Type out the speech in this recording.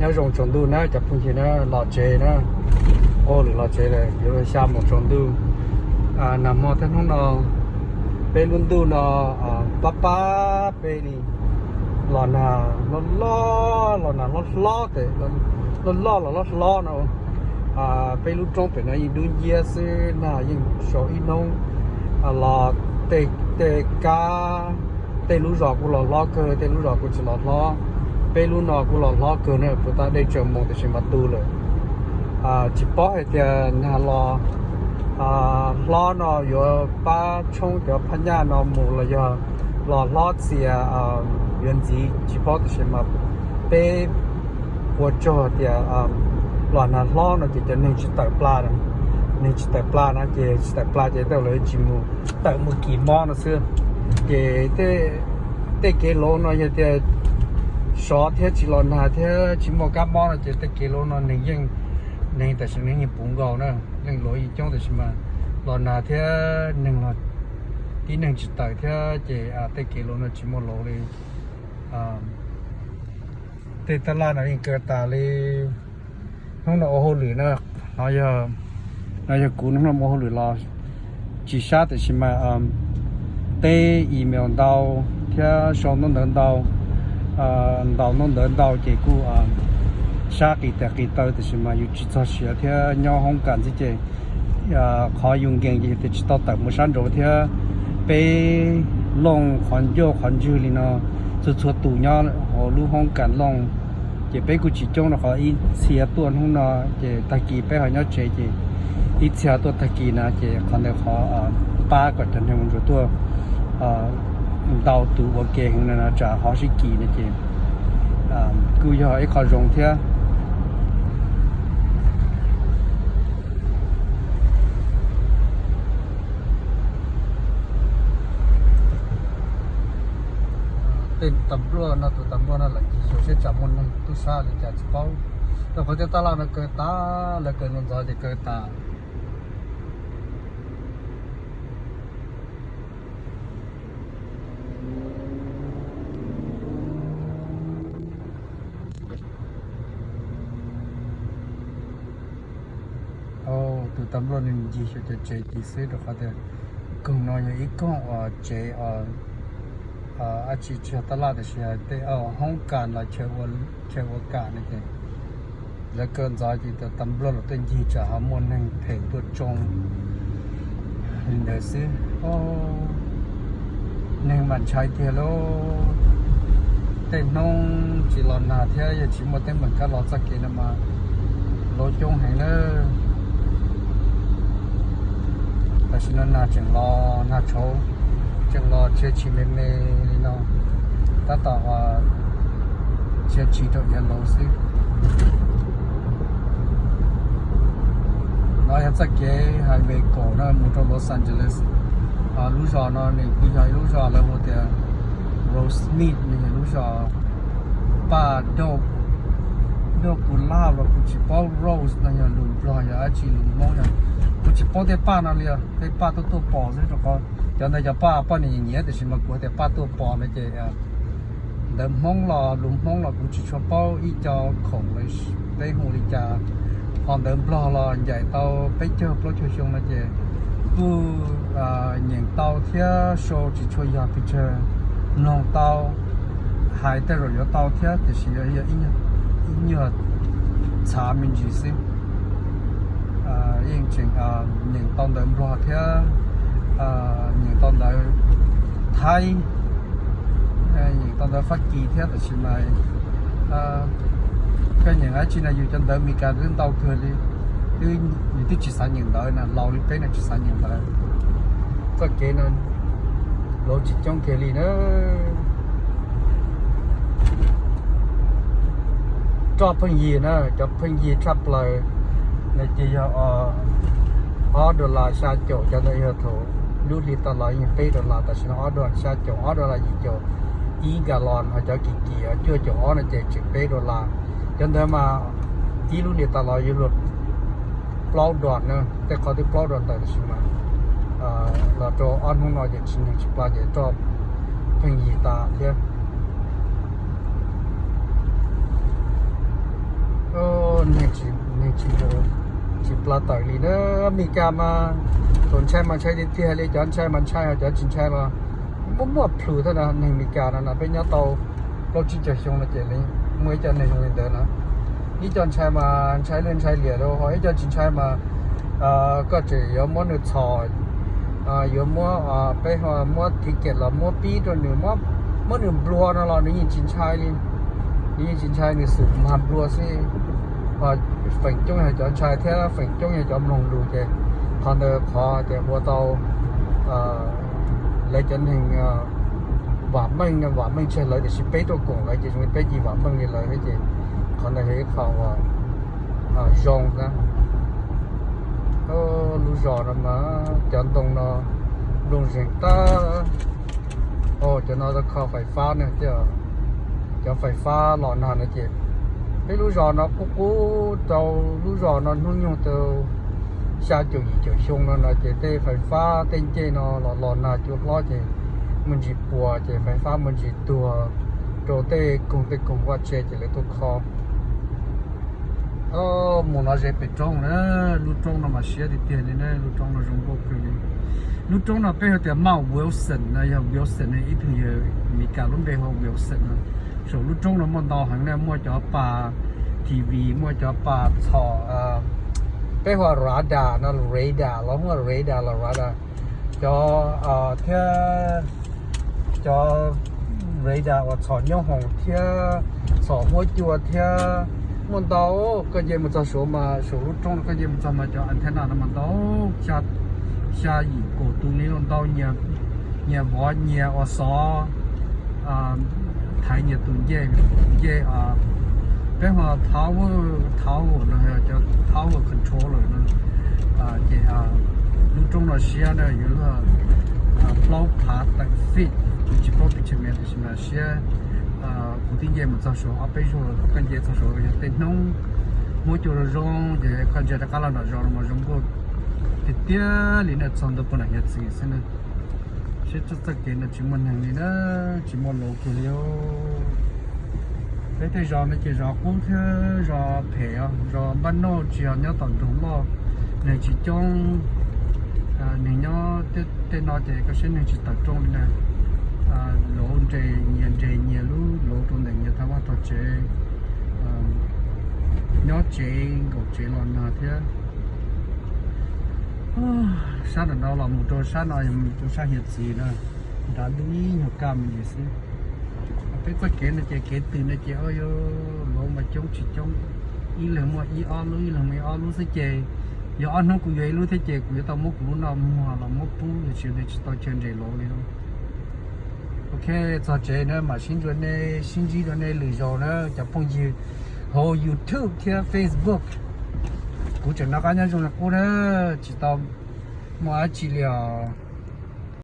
Nyob zoo tsaus ntuj na cov phooj ywg na, los tsev na, ua hauj lwm los tsev lawm, yuav xya moos tsaus ntuj. Nag hmo thiab hnub no peb lub ntuj no pab pab peb li. Los nag loj loj, los nag hlob hlob tes, loj loj los hlob hlob no. Peb lub roob pem no yeej dub nciab xwb, nag yeej sau ib hnub los. Tej kab, tej lub zos kuj los hlob kawg, tej lub zos kuj tsis los hlob. Peb lub no kuj los hlob kawg na, puas tas dej tsaus moos tiam sis mas tu lawm. Tsis paub hais tias nag los hlob no yuav pab tshoob cov phaj nyaj no mus los yog los hlob txias yuav ntxiv tsis paub, tiam sis mas peb ua tsaug tias los nag hlob no ces cov neeg tsis tawm pla, neeg tsis tawm pla no ces tsis tawm pla ces tej lawv tsis mus, tawm mus kis mob no xwb. Ces tej kev hluas no yog tias sov thiab tsis los nag thiab tsis muaj kab mob no ces tej kev hluas no neeg yeej, neeg tam sim neej yeej puv nkaus na, yeej hluas yeej coob, tiam sis mas los nag thiab neeg los, tib neeg tsis tawm thiab ces tej kev hluas no tsis muaj hluas li. Tej tab laj no yeej kaw tas li. Hnub no ua hauj lwm na, no yog, no yog kuv hnub no ua hauj lwm los tsis sab, tiam sis mas teb email ntau thiab sau ntaub ntawv ntau, ntaus ntaub ntawv ntau ces kuj sab qis tes qis taw, tiam sis mas yus tsis txog siav thiab nyob hoob kas ntxiv ces qhov yus nkees ces yus tias tsis tau tawm mus sab nraud thiab. Peb Looj qhov ncauj qhov ntswg li no, txhua txhua tus nyob hauv lub hoob kas Looj, ces peb kuj tsis coob rau qhov ib txhia tuaj hnub no ces tag kis peb ho nyob tsev ces ib txhia tuaj tag kis na ces qhov ntawd qhov pab kom cov neeg mus ntsuas tuaj ntau tus ua ke heev no tsam ho sib kis no ces kuj yog ib qho zoo thiab. Tej tas npluaj no, tus tas npluaj no lawv ncig xyuas seb tsam muaj neeg tub sab li cas tsis paub. Rau qhov tej taj laj no kaw tas, lawv kaw ntxov ntxov ces kaw tas. Tus tas npluaj nws ncig xyuas cov tsev cis xwb, rau qhov tias koog no yog ib koog uas tsev dab tsi tsis yog taj laj, tiam sis hais tej hoob kas los chaw ua kam no ces lawv kaw ntxov ces tus tas npluaj los tuaj ncig tsam ho muaj neeg phem tuaj tsoo li ntawd xwb. Neeg mas ntshai tiag lauj. Tej hnub tsis los nag thiab yog tsis muaj teeb meem kab los txoj kev no mas lawv coob heev na. Tam sim no nag tseem los nag tshauv, tseem los tshia tshis me me li no, tab tom tshia tshis rau iav laus xwb. No yog txoj kev highway kaum no mus rau Los Angeles. Lub zos no nws kuj yog ib lub zos lawv hu tias Rosemead, nws yog lub zos paj daj, daj ku laj los kuv tsis paub, rose no yog lus Nplog yog dab tsi lus Hmoob yog, kuv tsis paub tej paj no li os. Tej paj tuaj tuaj pom xwb, rau qhov cov ntawd cov paj poj niam nyiam nyiam, tiam sis mas kuv hais tias paj tuaj pom no ces ntawv Hmoob los lus Hmoob los kuv tsis tshua paub ib co khoom li, peb hu li cas. Ho ntawv Nplog los ncaim tau peb caug plaub caug xyoo no ces kuj nyeem tau thiab sau tsis tshua yog pes tsawg, mloog tau, hais tej zaum yuav tau thiab tiam sis yog ib nyuag txhav me ntsis xwb. Yeej tseem nyeem tau ntawv Nplog thiab nyeem tau ntawv Thaib, nyeem tau ntawv Fab Kis thiab, tab sis mas koj nyeem dab tsi no yus cov ntawv Meskas twb ntau kawg li, yus twb tsis xav nyeem ntawv na, laus li peb no tsis xav nyeem ntawv. Txoj kev no lawv tsis coob kiag li na. Roj pheej yig na, cov pheej yig tshaj plaws no ces yog ob dollar xya caum, cov ntawd yog thaum lub hli tas los yeej peb dollar, tam sim no ob dollar xya caum, ob dollar yim caum ib gallon, ho cov kim kim cuaj caum ob no ces tseem peb dollar. Cov ntawd mas ib lub hli tas los yuav luag plaub dollar na, tej qhov twb plaub dollar ntawm, tab sis mas los rau ob hnub no ces tsis neeg tsis pla ces roj pheej yig tas thiab. Neeg tsis, neeg tsis, tsis pla tawm li na. Meskas mas thaum ntshai mas ntshai tiag tiag li, cov ntshai mas ntshai, ho cov tsis ntshai mas muaj muaj plhus thiab na. Neeg Meskas no na peb nyob tau plaub tsib caug xyoo no ces muaj ib co neeg zoo li ntawd na. Ib co ntshai mas ntshai lwj ntshai liam li, ho ib co tsis ntshai mas koj tseem yuav muab nws txhom, yuav muab, peb ho muab ticket los muab pib rau nws, muab nws nplua no los nws yeej tsis ntshai li. Nws yeej tsis ntshai, nws xum mag nplua xwb. Ho feem coob yog cov ntshai thiab feem coob yog cov mloog lus ces qhov ntawd qhov tias ua tau lawv cov neeg vam meej, vam meej tseg lawv tiam sis peb tuaj koom lawv ces zoo li peb tsis vam meej li lawv thiab ces qhov ntawd yog ib qho uas zoo na. Lub zos no mas cov ntoo no nplooj zeeg tag. Cov no kho fais fab na, cov fais fab los nag no ces peb lub zos no qub qub rau lub zos no hnub nyoog tau xya caum yim caum xyoo no no ces tej fais fab tej ncej no los los nag cua hlob ces muaj ntsis puas ces fais fab muaj ntsis tuag rau tej koog tej koog vaj tse ces lawv tuaj kho. Mus no ze pem roob na, lub roob no mas siab tiag tiag li na, lub roob no zoo nkauj kawg li. Lub roob no peb hu tias Mount Wilson no, yog Wilson no ib tug yawg Meskas lub npe hu Wilson no. Saum lub roob no muaj ntau heev na, muaj cov pas T V, muaj cov pas txhom, peb hu ua radar no, radar los muaj radar los radar, cov thiab cov radar uas txhom nyoob hoom thiab txhom huab cua thiab muaj ntau. Koj nce mus txog saud mas saum lub roob no koj nce mus txog mas cov antenna no mas ntau, xya yim kaum tus li no ntau, nyias vov nyias ua xov, thaiv nyias tus ncej, ncej, peb hu ua tower, tower los yog cov tower controller no. Ces lub roob no siab na, yuav luag plaub phav tawm feet, kuv tsis paub pes tsawg mev tiam sis mas siab. Kuv twb nce mus txog saud ob peb zaug, koj nce txog saud yog tej hnub huab cua zoo zoo ces koj ntsia rov qab los nram zos no mas zoo nkauj tiag tiag li na, txog ntua puag nram hiav txwv xwb na. Saib txoj kev no tsis muaj neeg li na, tsis muaj luv kiag li. Peb tej zos no ces zos qub thiab zos phem os, zos npaj noj tsis yog nyob tom nroog loj, neeg tsis coob. Neeg nyob tej no ces koj saib neeg tsis tawm rooj li na. Luv nres nyias, nres nyias lub luv rau ntawm nyias tag vaj tog tsev, nyob tsev nkaum tsev los nag thiab. Sab nram no los mus rau sab no yog mus rau sab hiav txwv na, nrad dub ib nyuag kaj me ntsis xwb. Peb txoj kev no ces kev tws no ces luv mas coob tsis coob, ib leeg muaj ib ob lub, ib leeg muaj ib ob lub xwb ces yog ob hnub kuv yuav ib lub thiab ces kuv yuav tau muab kuv lub no muag los muab pub, tiam sis tsis tau chaw nres luv li. Ok, txog tsev na mam sib ntsib dua nej, sib ntsib dua nej lwm zaus na cov phooj ywg hauv YouTube thiab Facebook. Kuv tseem noj qab nyob zoo li qub na, tsis tau muaj dab tsi li os.